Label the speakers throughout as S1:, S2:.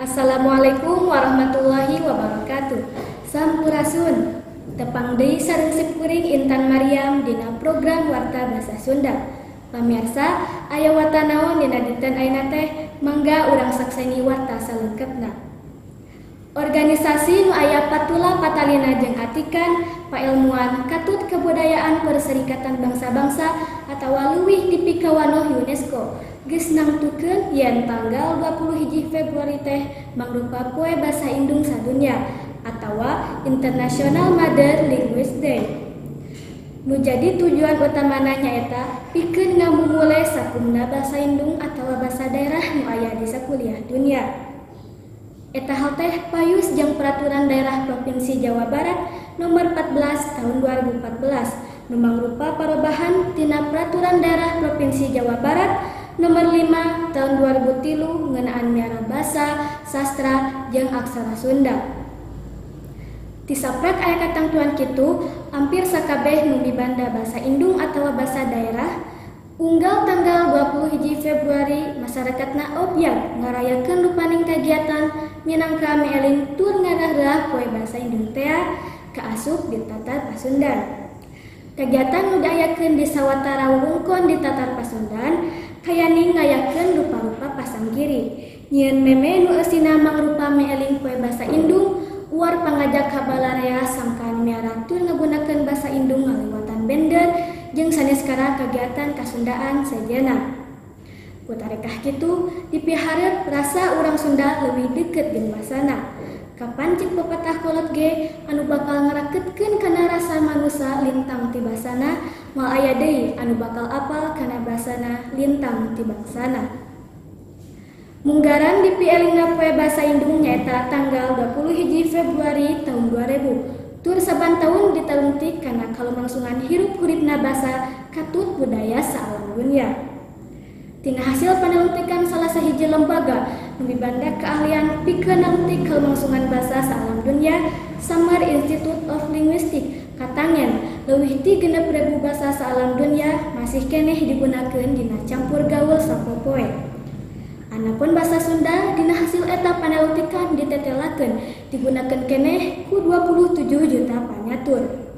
S1: Assalamualaikum warahmatullahi wabarakatuh. Sampurasun. Tepang deui sareng simkuring Intan Mariam dina program Warta Basa Sunda. Pamirsa, aya warta naon dina dinten ayeuna teh? Mangga urang sakseni warta salengkepna. Organisasi nu aya patula patalina jeung atikan paelmuan katut kebudayaan Perserikatan Bangsa-Bangsa atawa leuwih dipikawanoh UNESCO geus nangtukeun yen tanggal 21 Februari teh mangrupa Poe Basa Indung Sadunya atawa International Mother Language Day. Nu jadi tujuan utamana nyaeta pikeun ngamumule sakumna basa indung atawa basa daerah nu aya di sakuliah dunia. Eta hal teh payus jeung Peraturan Daerah Provinsi Jawa Barat Nomor 14 Tahun 2014 nu mangrupa parobahan tina Peraturan Daerah Provinsi Jawa Barat Nomor 5 Tahun 2003 ngeunaan miara basa, sastra, jeung aksara Sunda. Tisaprak aya katangtuan kitu, hampir sakabeh nu mibanda basa indung atawa basa daerah unggal tanggal 21 Februari masyarakatna obyag ngarayakeun rupaning kagiatan minangka mieling tur ngarah-rah poe basa indung tea kaasup di Tatar Pasundan. Kagiatan nu diayakeun di sawatara wewengkon di Tatar Pasundan kayaning ngayakeun rupa-rupa pasanggiri. Nyieun meme nu eusina mangrupa mieling poe basa indung uar pangajak ka balarea sangkan miara tur ngagunakeun basa indung ngaliwatan bender jeung sanes kana kagiatan kasundaan sejenna. Ku tarekah kitu dipiharep rasa urang Sunda leuwih deukeut jeung basana. Kapan cik pepatah kolot ge anu bakal ngaraketkeun kana rasa manusa lintang ti basana, moal aya deui anu bakal apal kana basana lintang ti bangsana. Munggaran dipielingna poe basa indung nyaeta tanggal 21 Februari tahun 2000. Tur saban taun ditalungtik kana kalumangsungan hirup huripna basa katut budaya saalam dunya. Tina hasil panalungtikan salah sahiji lembaga nu mibanda keahlian pikeun nalungtik kalumangsungan basa saalam dunya, Summer Institute of Linguistics katangen leuwih ti 6.000 basa saalam dunya masih keneh digunakeun dina campur gaul sapopoe. Anapun basa Sunda dina hasil eta panalungtikan ditetelakeun digunakeun keneh ku 27 juta panyatur.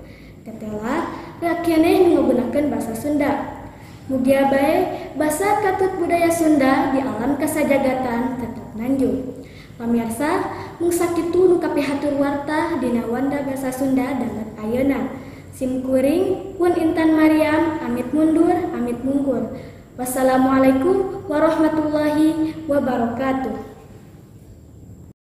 S1: Tetela keneh nu ngagunakeun basa Sunda. Mugia bae basa katut budaya Sunda di alam kasajagatan tetep nanjung. Pamirsa, mung sakitu nu kapihatur warta dina Wanda Basa Sunda danget ayeuna. Sim kuring pun Intan Mariam amit mundur, amit mungkur. Wassalamualaikum warahmatullahi wabarakatuh.